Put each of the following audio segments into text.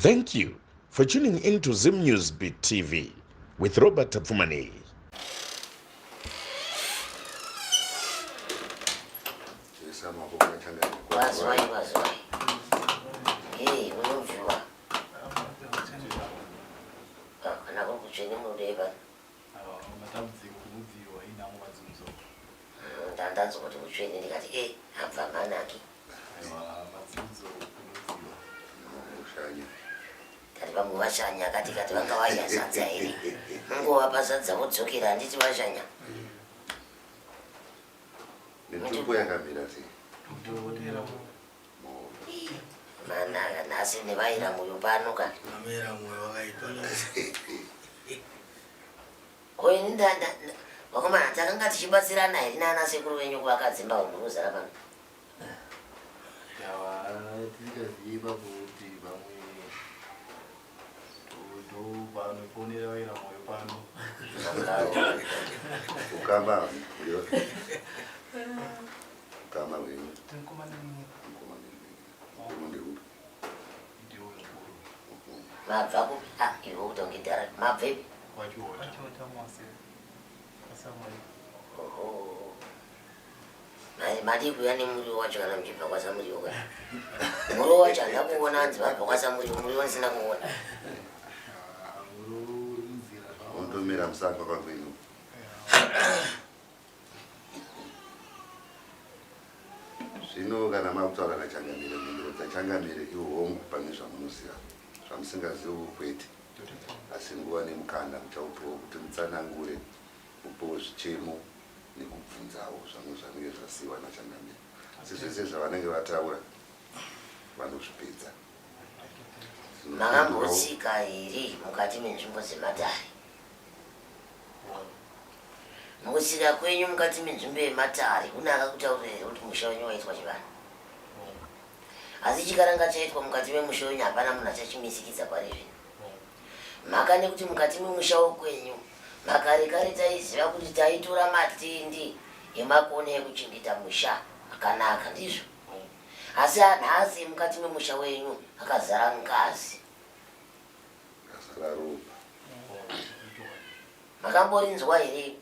Thank you for tuning in to Zim News Beat TV with Robert Tapfumaneyi. Kwazwai, kwazwai. Hey, unobviwa. Ah, kana kuri kutsvene munodei pano? Matambudziko kunodziwa inhamo madzinzo. Ndandanzwa kuti kutsvene ndikati e abva manaki. Aiwa madzinzo kunodziwa. Kushanya. Tati vamwe vashanya kati kati vanga vadya sadza here? Mungovapa sadza vodzokera handiti vashanya. Mitupo yakamira sei? Dhokotera Manaka nhasi nevaira moyo pano ka. Amera moyo wakaipa nhasi. Ko ini nda nda vakomana takanga tichibatsirana here nana sekuru venyu kuvaka dzimba muri kuzara pano? Yawa tisikazivi pakuti vamwe ndo panoponera vaira moyo pano. Ukama ukama hwenyu. Mukoma nemunin'ina. Mukoma nemunin'ina. Mukoma ndeupi? Ndiwo mukuru. Mabva kupi? Ah, iwe kuita kunge dhara. Mabvepi? Kwachiota. Kwachiota mose. KwaSamuel. Oho. Mai madii kuuya nemuriwo wacho kana muchibva kwaSamuriwo ka? Muriwo wacho handina kuona hanzi vabva kwaSamuriwo, muriwo ndisina kuona. Ah, muriwo uri munzira zvawo. Undomera musango kwakwenyu. Zvino kana makutaura nachangamire, mhinduro dzachangamire iwo hongu pane zvamunoziva, zvamusingaziviwo kwete. Asi nguva nemukana muchaupiwa kuti mutsanangure, mupewo zvichemo nekubvunzawo zvamwe zvanenge zvasiiwa nachangamire. Asi zvese zvavanenge vataura vanozvipedza. Makambotsika here mukati menzvimbo dzematare? Mukutsika kwenyu mukati menzvimbo yematare kune akakutaurira here kuti musha wenyu waitwa chivanhu? Asi chikaranga chaitwa mukati memusha wenyu hapana munhu achachimisikidza pari zvino. Mhaka nekuti mukati memusha wokwenyu makare kare taiziva kuti taitora matindi emakona ekuchengeta musha akanaka ndizvo. Asi anhasi mukati memusha wenyu akazara ngazi. Akazara ropa. Makamborinzwa here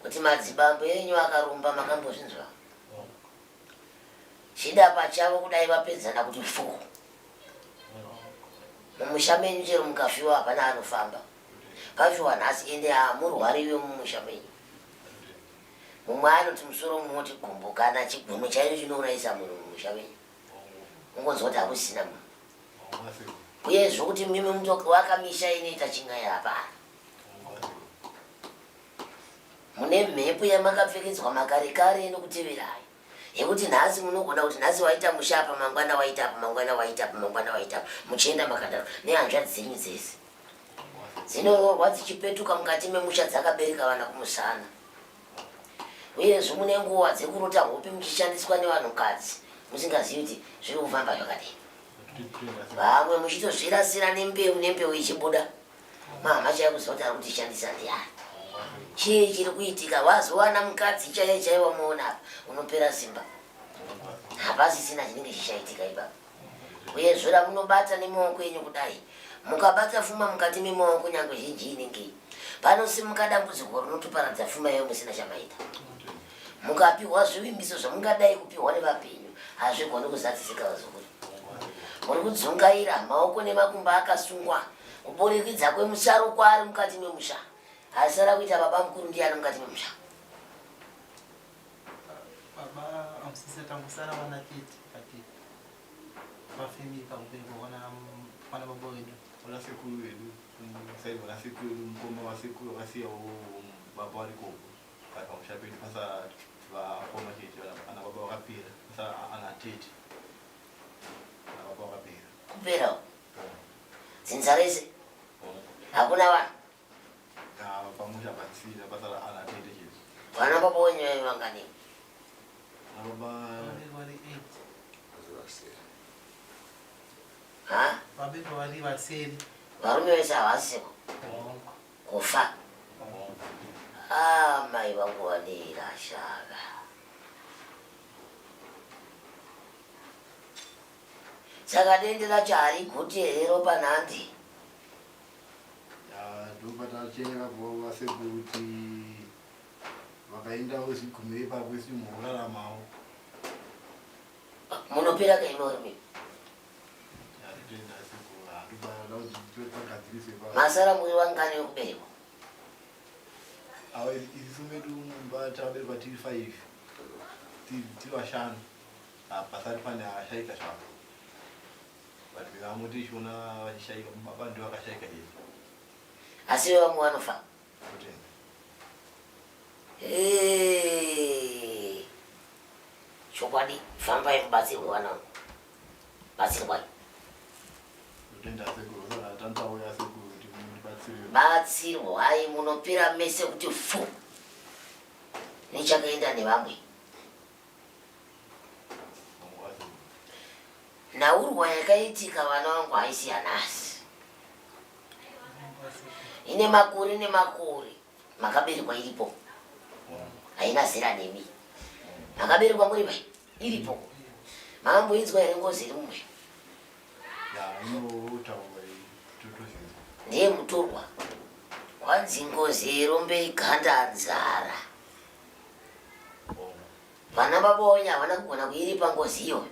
kuti madzibambo enyu akaromba? Makambozvinzwa? Chida pachavo kudai vapedzana kuti fu mumusha menyu, chero mukafiwa hapana anofamba. Pafiwa nhasi ende hamurwariwe mumusha menyu. Mumwe anoti musoro, mumwe oti gumbo, kana chigumwe chaicho chinourayisa munhu mumusha menyu, ungonzwa kuti hakusisina munhu. Uye zvokuti mimi mutowaka misha inoita chin'ai hapana. Mune mhepo yamakapfekedzwa makare kare inokuteverai yekuti nhasi munogona kuti nhasi waita musha apa, mangwana waita apa, mangwana waita apa, mangwana waita apa, muchienda makadaro nehanzvadzi dzenyu dzese dzinoroorwa dzichipetuka mukati memusha dzakabereka vana kumusana. Uyezve mune nguva dzekurota hope muchishandiswa nevanhukadzi musingazivi kuti zviri kufamba zvakadii. Vamwe muchitozvirasira nembeu nembeu ichibuda mama chaiye kuziva kuti ari kutishandisa ndiani. Chii chiri kuitika? Wazowana mukadzi chaiye chaiye wamuona apa unopera simba. Hapasisina chinenge chichaitika ipapo. Uyezve ramunobata nemaoko enyu kudai, mukabata fuma mukati memaoko nyange zhinji inenge panosimuka dambudziko rinotoparadza fuma iyoyo musina chamaita. Mukapihwa zvivimbiso zvamungadai kupihwa nevapenyu hazvigoni kuzadzisika vazukuru. Muri kudzungaira, maoko nemakumbo akasungwa kuburikidza kwemusharukwa ari mukati memusha. Asara kuita baba mukuru ndiyani mukati memusha? Baba amusisi tangosara vana tete but pafamily pakuberekwa vana vana baba vedu. Vana sekuru vedu side vana sekuru vedu mukoma vasekuru vakasiyawo baba variko but pamusha pedu pasara vakoma chete ana baba vakapera pasara ana tete ana baba vakapera. Kupera dzinza rese hakuna vanhu. Pamusha pasina pasara ana tete chete. Vana baba wenyu vaive vangani? Ana baba Vabereki vari 8. Vasere. Ha? Vabereki vari vasere. Varume vese havasiko kufa. Ah, mai vangu vanirashaka. Saka dende racho hariguti here ropa nhandi? Ndopatachengera vasekuru kuti vakaendawo zvigumire ipapo isi muraramawo. Munopera kaimorimi. Masara muri vangani vekuberekwa? Awa isu medu mumba takaberekwa tiri 5 tiri vashanu pasati pane ashaika zvapo but vamwe tichiona vachishaika baba ndivo vakashaika chete. Asi vamwe vanofa. Chokwadi fambai mubatsirwe vana vangu. Batsirwai. Batsirwai munopera mese kuti fu nechakaenda nevamwe. Nhaurwa yakaitika vana vangu haisi yanhasi. Ine makore nemakore makaberekwa iripo. Haina zera nemi. Makaberekwa muri vai iripo. Makamboinzwa here ngozi iri mumusha? Ndiye mutorwa. Kwanzi ngozi yerombe iganda nzara. Vana baba wenyu havana kugona kuiripa ngozi iyoyo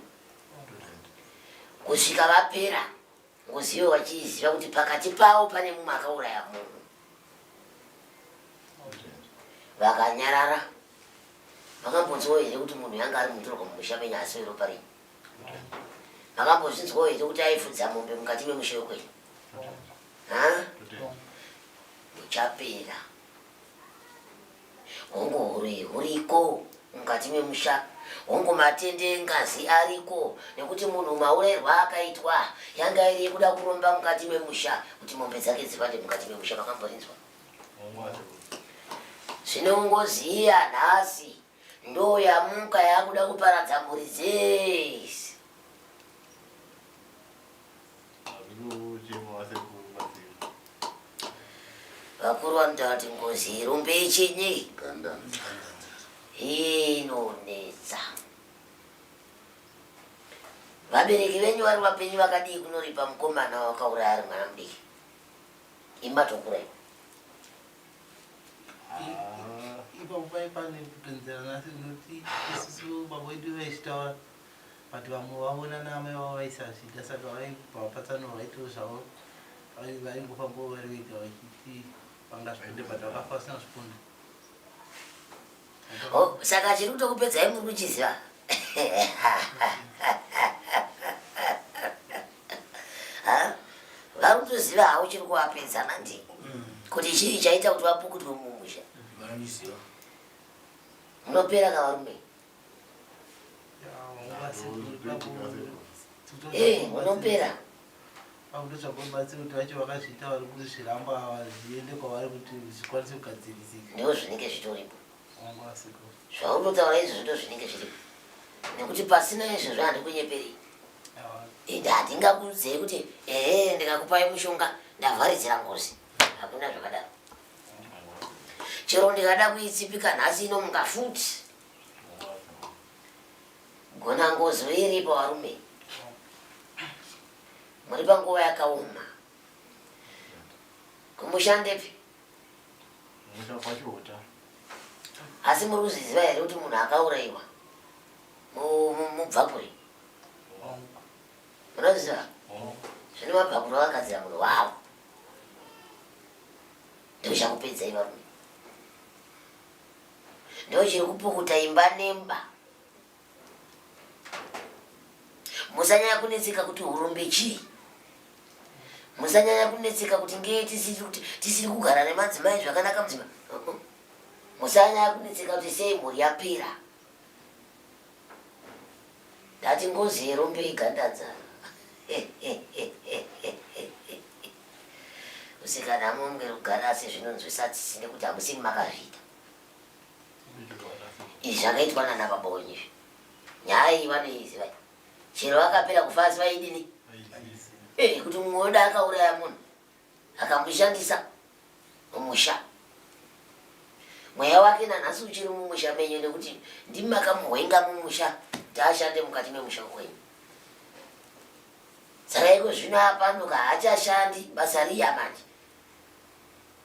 kusvika vapera ngozi iyoyo vachiiziva kuti pakati pavo pane mumwe akauraya munhu. Vakanyarara. Makambonzwawo here kuti munhu yanga ari mutorwa mumusha menyu asi weropa renyu? Makambozvinzwawo here kuti aifudza mombe mukati memusha wekwenyu? Ha? Muchapera. Hongu huroyi huriko mukati memusha, hongu matende engazi ariko nekuti munhu maurairwa akaitwa yanga iri yekuda kuromba mukati memusha kuti mombe dzake dziwande mukati memusha. Makamborinzwa? Zvino ngozi iya nhasi ndo yamuka yakuda kuparadza mhuri dzese. Vakuru vanotaura kuti ngozi yerombe yechinyi inonetsa. Vabereki venyu vari vapenyu vakadii kunoripa mukomana wakauraya ari mwana mudiki? Imi matokura imi. Ipapo pai pane kutonzerana asi noti isusu baba vedu vaichitaura but vamwe vavo nana amai vavo vaisazvida saka vaibva vapatsanura vaitiwo zvavo vaingofambawo vari vega vachiti vangazvikunde but vakafa vasina kuzvikunda. Oh, saka chiri kutokupedzai muri kuchiziva? Vari kutoziva havo chiri kuvapedza mandi kuti chii chaita kuti vapukutwe mumusha. Munopera ka varume. Eh, unopera. Pakutotsvaga rubatsiro kuti vacho vakazviita vari kuzviramba zviende kwavari kuti zvikwanise kugadzirisika. Ndizvo zvinenge zvitoripo. Zvaunotaura izvozvo ndizvo zvinenge zviripo. Nekuti pasina izvozvo handikunyeperi. Ende handingakuudzei kuti ehe ndikakupai mushonga ndavharidzira ngozi. Hakuna zvakadaro. Chero ndikada kuitsipika nhasi inomuka futi. Gona ngozi iripo varume. Muri panguva yakaoma. Kumusha ndepi? Asi muri kuzviziva here kuti munhu akaurayiwa mubvakure? Munozviziva? Zvino mabvakure vakagadzira munhu wavo. Ndochakupedzai varume. Ndochiri kupukuta imba nemba. Musanyanya kunetseka kuti hurombe chii. Musanyanya kunetseka kuti ngei tisiri kuti tisiri kugara nemadzimai zvakanaka mudzimba. Musanyanya kunetseka kuti sei mhuri yapera. Ndati ngozi yerombe igandanzara. Kuseka nhamo kunge rugare asi zvinonzwisa tsitsi nekuti hamusimi makazviita. Izvi zvakaitwa nana baba wenyu izvi. Nyaya iyi vanoiziva. Chero vakapera kufa asi vaidini? Eh, kuti mumwe wedu akauraya munhu akamushandisa mumusha. Mweya wake nanhasi uchiri mumusha menyu nekuti ndimi makamuhwenga mumusha kuti ashande mukati memusha wenyu. Saka iko zvino apanduka haachashandi basa riya manje.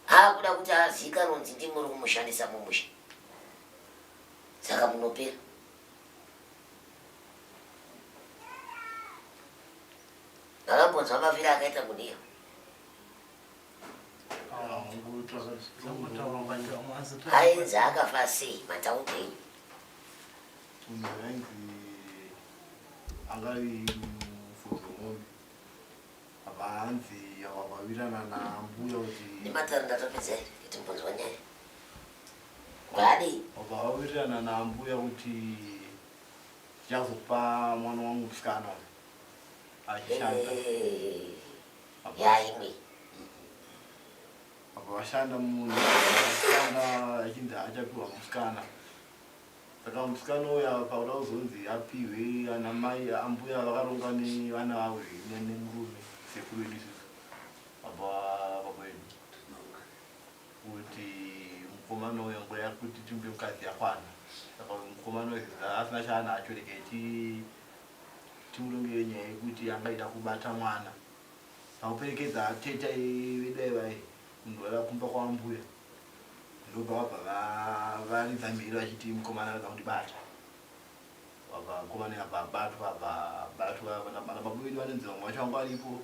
Aakuda kuti azikanwe kunzi ndimi muri kumushandisa mumusha. Saka munopera. Makambonzwa mafiro akaita munhu Ainzi akafa sei matauriro enyu? Munhu ainzi anga ari mufudzi wemombe apa hanzi wakawirirana nambuya kuti Nematare ndatopedza here kuti mbonzwa nyaya. Vadii? Wabva wawirirana nambuya kuti ndichazokupa mwana wangu musikana uyu achishanda. Yaimwe. Apa vashanda munhu ashanda achinzi achapiwa musikana. Saka musikana uya pakuda kuzonzi apihwe ana mai ambuya vakaronga nevana vavo nemurume sekuru vedu isusu baba baba vedu kuti mukomana uya nguva yakuti timupe mukadzi yakwana. Saka mukomana uyu asina chaanacho regai timurongere nyaya yekuti angaida kubata mwana. Pakuperekedza tete vedu vaye kundorara kumba kwambuya ndobva vabva varidza mhere vachiti mukomana arikuda kundibata. Vabva mukomana abva abatwa abva abatwa vana baba vedu vanonzi vamwe vacho vanga varipo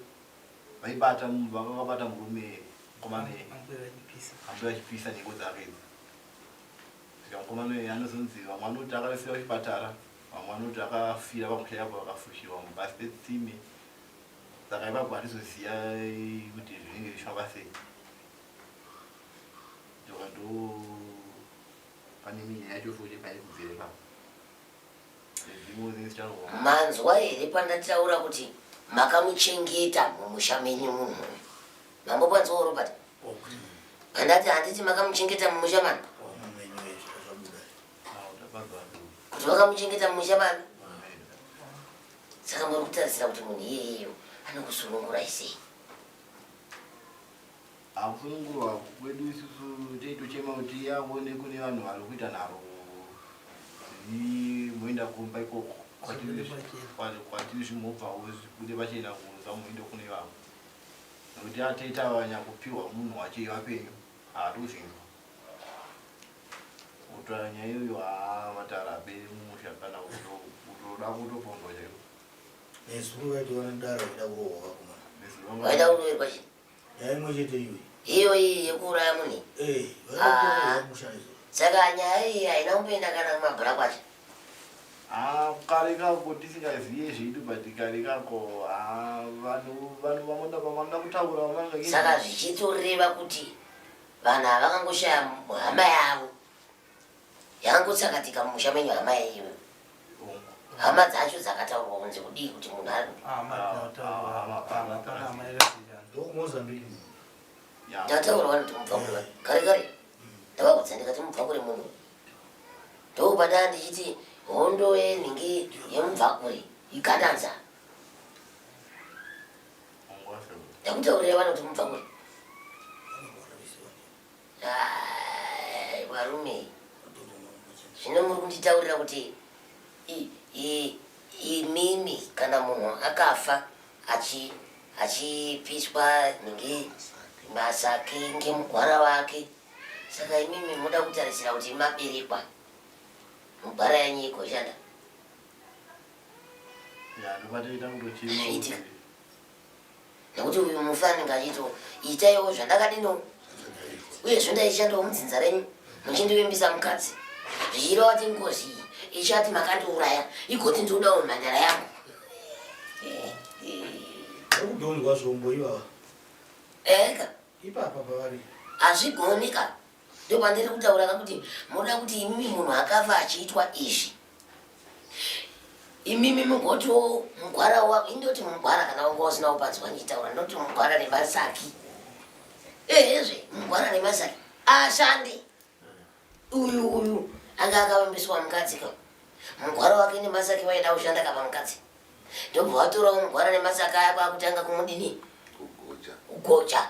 vaibata vanga vakabata murume mukomana ambuya vachipisa nhengo dzake idzi. Saka mukomana uyu anozonzi vamwe vanoti akafira kuchipatara vamwe vanoti akafira pamusha ipapo vakafushirwa mupasi petsime. Saka ipapo hatizoziva kuti zvinenge zvichifamba sei. Ndoka ndo pane minyaya yacho futi pairi kubvira ipapo. Manzwa here pandataura kuti makamuchengeta mumusha menyu munhu uyu? Mambopanzwawo Robert? Pandati handiti makamuchengeta mumusha mani? Kuti vakamuchengeta mumusha mani? Saka muri kutarisira kuti munhu iyeyeyo anokusunungurai sei? Akusunungurwa kwedu isusu teitochema kuti aone kune vanhu vari kuita nharo moenda kumba ikoko kwatiri zvimobva zvibude pachena kunza muende kune vamwe nekuti ateta vanyakupiwa munhu wacho vapenyu haatozvinzwa kutaura nyaya iyoyo haa matara aperi mumusha kana kutoda kutopondwa chaiko. Nezuro vaitova nedare vaida kurohwa vakomana. Vaida kuroverwa chii? Nyaya imwe chete iyoyi. Iyoyi yekuuraya munhu? Eh, vaida kurohwa musha nezuro. Saka nyaya iyi haina kumboenda kana kumabhura kwacho? Haa kare kako tisingaziye zvedu but kare kako haa vanhu vanhu vanoda vanoda kutaura vanenge Saka zvichitoreva kuti Vanhu ava vakangoshaya hama yavo yakangotsakatika mumusha menyu hama iyoyo. Hama dzacho dzakataurwa kunzi kudii kuti munhu ari ndataurwa vanoti mubva kure kare kare ndavakudza ndikati mubva kure munhu ndokupada ndichiti hondo yenhingi yemubvakure igadanza Ndakutaurira vanoti mubva kure. Varume, zvino muri kunditaurira kuti imimi kana munhu akafa achipiswa nhingi masaki ngemugwara wake, saka imimi moda kutarisira kuti maberekwa mugwara yenyu igoshanda? Zviitika nekuti uyu mufi anenge achiti itaiwo zvandakadino uyezve ndaishandawo mudzinza renyu muchindivimbisa mukadzi zvichireva kuti ngozi iyi ichati makandiuraya igoti ndinodawo mhandara yangu Varikudonzwa zvombo ivava. Eka. Ipapa pavari. Hazvigoni ka. Ndopandiri kutaura ka kuti munoda kuti imimi munhu akafa achiitwa izvi. Imimi mugotiwo mugwara wa indoti mugwara kana wanga usina kupanzwa ndichitaura ndoti mugwara nemasaki. Ehezve mugwara nemasaki ashandi. Uyu uyu anga akavimbiswa mukadzi ka. Mugwara wake nemasaki waida kushanda kapa mukadzi. Ndobva watorawo mugwara nemasaki aya kwakutanga kumudini? Kugocha. Kugocha.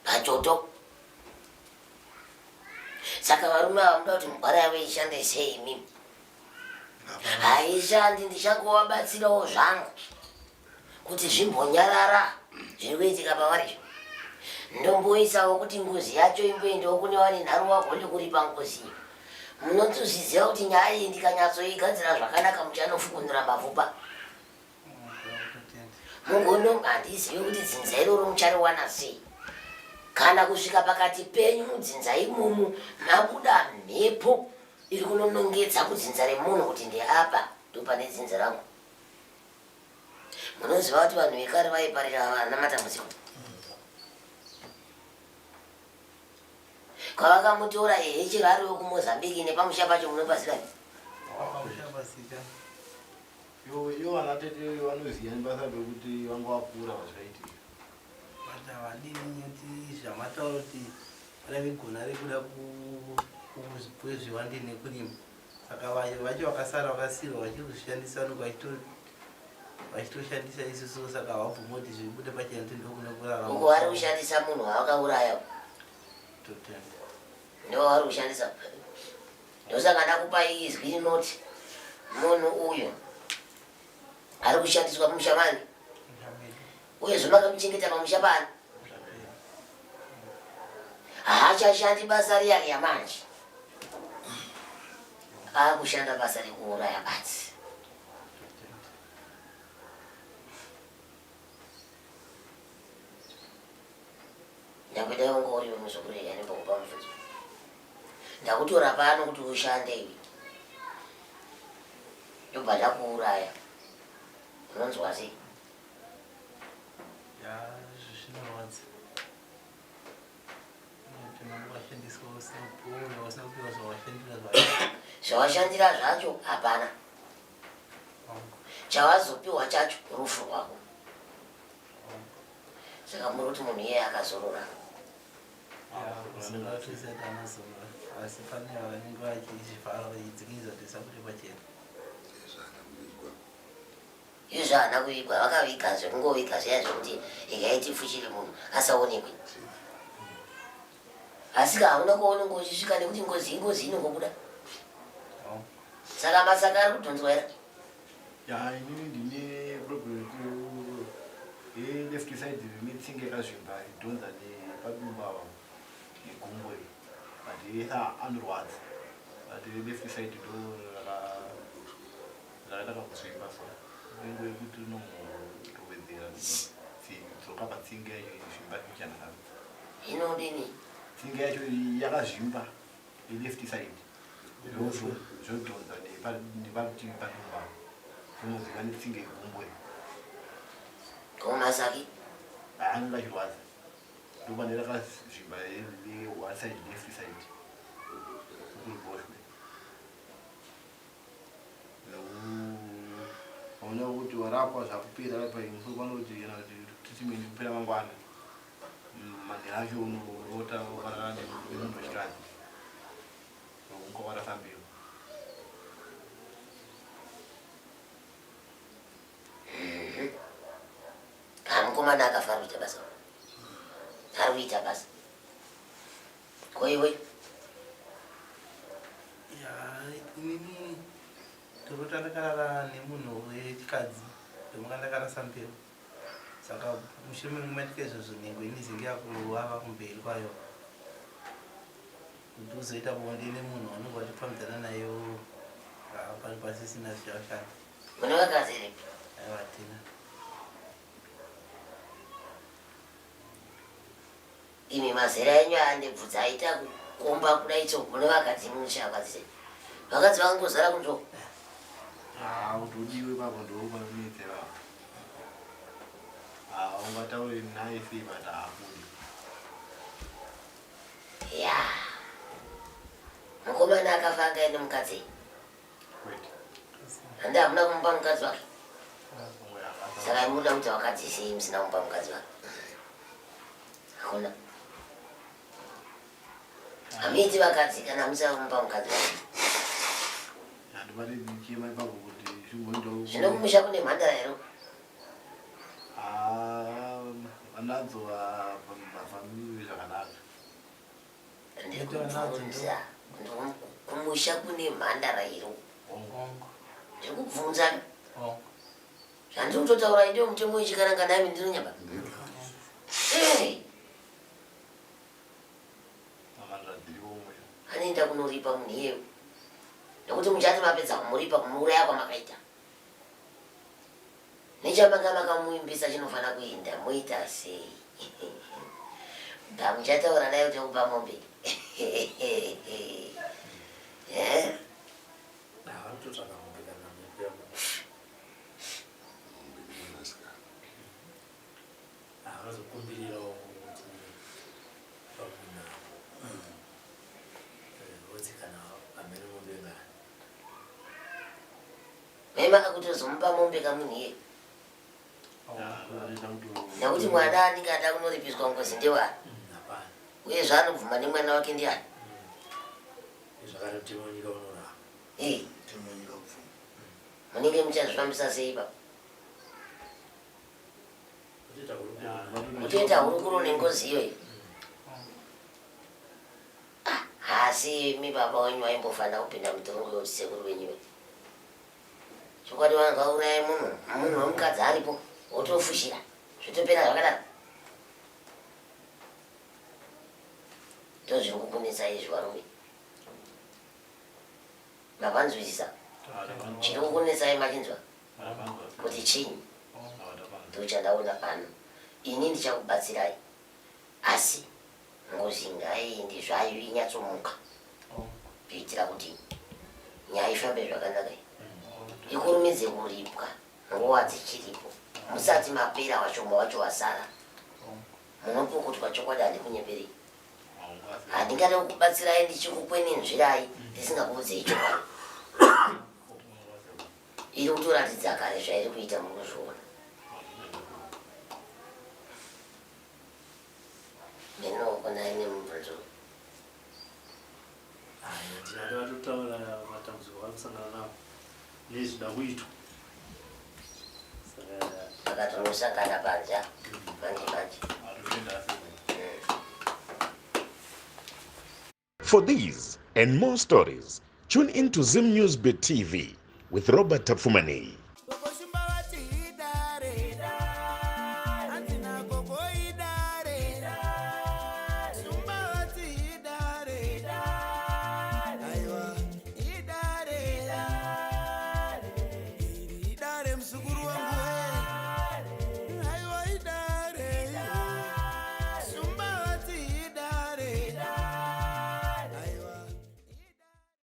Pachoto. Saka varume ava muda kuti mugwara yavo ishande sei imimi? Haishandi ndichangovabatsirawo zvangu. kuti zvimbonyarara zviri kuitika pavari izvi. Ndomboisawo kuti ngozi yacho imboendawo kune vane nharo vagone kuripa ngozi iyi. Munotozviziva kuti nyaya iyi ndikanyatsoigadzira zvakanaka muchanofukunura mapfupa. Mugono handizivi kuti dzinza iroro muchariwana sei. Kana kusvika pakati penyu mudzinza imomo mabuda mhepo iri kunonongedza kudzinza remunhu kuti ndeapa ndopane dzinza rangu. Munoziva kuti vanhu vekare vaiparira vana matambudziko. Kwavakamutora ehe chero ari wekuMozambique nepamusha pacho munopaziva here? Pamusha pasika. Yo yo vana tete vanoziva nebasa pekuti vanga vakura pazvaitika. But havadini nekuti zvamataura kuti rave gona rekuda kupuwe zviwande nekurima saka vacho vacho vakasara vakasiirwa vachiri kuzvishandisa vanenge vachitoshandisa isusu saka havabvumi kuti zvibude pachena kuti ndokune kurarama. Uko vari kushandisa munhu wavakauraya. Totenda. Ndivo vari kushandisa. Ndosaka ndakupai izwi rinoti munhu uyu ari kushandiswa pamusha mani uyezve makamuchengeta pamusha pani haachashandi basa riya riya manje akushanda basa rekuuraya badzi. Nyangwe dai wanga uriwe muzukuru rega ndimbokupa mubvunzo. Ndakutora pano kuti ushande iwe. Ndobva ndakuuraya. Unonzwa sei? Ya, zvinorwadza. Washandiswa usina kupiwa usina kupiwa zvawashandira zvacho. Zvawashandira zvacho hapana. Chawazopiwa chacho rufu rwako. Saka muri kuti munhu iyeye akazorora? Asi pane vanenge vachizvivhara vachidzikidza kuti isabude pachena. Izvo haana kuvigwa, vakaviga zvekungoviga zviya zvekuti regai tifushire munhu asaonekwe. Asi ka hauna kwaunenge uchisvika nekuti ngozi ingozi inongobuda. Saka masaka ari kudhonzwa here? Ya inini ndine problem ku ye left side rine tsinga yakazvimba idhonza nepadumbu apa negumbo iri but yese anorwadza but left side ndo rakaita kakuzvimba so nenguva yekuti unombotowedzera dzoka patsinga yacho izvimba mbichana Inodini? Tsinga yacho yakazvimba left side zvodhonza neparutivi padumba zvinozika netsinga yegumbo iyi. Komasaki? Anenge achirwadza ndopane rakazvimba one side left side kuruboshwe. Hauna kuti warapwa zvakupera pa musoro panoti kana kuti treatment kupera mangwana manhero acho unorota wakarara nemunhu wechikadzi unga warasa mbeu. Mukomana akafa ari kuita basa ari kuita basa Ko iwe? Ya, inini ndorota ndakarara nemunhu wechikadzi ndomuka ndakarasa mbeu saka mushure mekunge maitika izvozvo nhengo inizenge yakuvava kumberi kwayo kuti uzoita bonde nemunhu waunenge wachifambidzana naye pari pasisina zvichashanda. Mune vakadzi here? Aiwa hatina. Imi mazera enyu aya ndebvu dzaita kukomba kudai tso mune vakadzi munoshaya vakadzi sei? Vakadzi vakangozara kunze uko. Ah, kuti udiwe ipapo ndopanonetsa ipapo. Ah, ungataure naye sei but haakudi. Ya. Mukomana akafa anga aine mukadzi. Kwete. Handi hamuna kumupa mukadzi wake? Saka munoda kuti vakadzi sei musina kumupa mukadzi wake? Hakuna. Hamuiti vakadzi kana musina kumupa mukadzi wake. Zvino kumusha kune mhandara here? Ah, vanadzo vafamiri zvakanaka. Ndiri kubvunza kumusha kune mhandara here? Ndiri kubvunza. Zvandiri kutotaura ndiwo mutemo wechikaranga nami ndinonyaba. Anoenda kunoripa munhu iyeyo nekuti muchati mapedza kumuripa kumuuraya kwamakaita nechamanga makamuimbisa chinofanira kuenda moita sei bamuchataura naye kuti kupa mombe eh? Vanozokumbirirawo kuti pamwe navo vodzi kana pamene mombe ngani. Mai makakutozomupa mombe kamunhu iye nekuti mwana anenge ada kunoripiswa ngozi ndewani Hapana. Uye zvaanobvuma nemwana wake ndiani? Zvakare mutemo wenyika unoramba. Eh. Mutemo wenyika kubvuma. Munenge muchazvifambisa sei ipapo? Kutoita hurukuro nengozi iyoyo. Ah, asi imi baba wenyu vaimbofanira kupinda mutorongo yekuti sekuru venyu ve. Chokwadi vanhu vauraye munhu, munhu wemukadzi aripo, wotofushira. Zvotopera zvakadaro. Ndozviri kukunetsai izvi varume. Mapanzwisisa? Chiri kukunetsai machinzwa? Kuti chinyi? Ndochandaona pano. Ini ndichakubatsirai. Asi ngozi ngaiende zvayo inyatsomuka. Kuitira kuti nyaya ifambe zvakanaka. Ikurumidze kuripwa nguva dzichiripo. Musati mapera washoma wacho wasara. Munopukutwa chokwadi handikunyeperei. Handingade kukubatsirai ndichikukwenenzvirai ndisingakuudzei chokwadi. Iri kutoratidza kare zvairi kuita muri kuzviona. Minoko naye nemubvunzo. Aya tinada vatotaura matambudziko avari kusangana nawo nezvida kuitwa. Saka Vakatonosangana panze manje manje. For these and more stories, tune in to Zim News Bit TV with Robert Tapfumaneyi.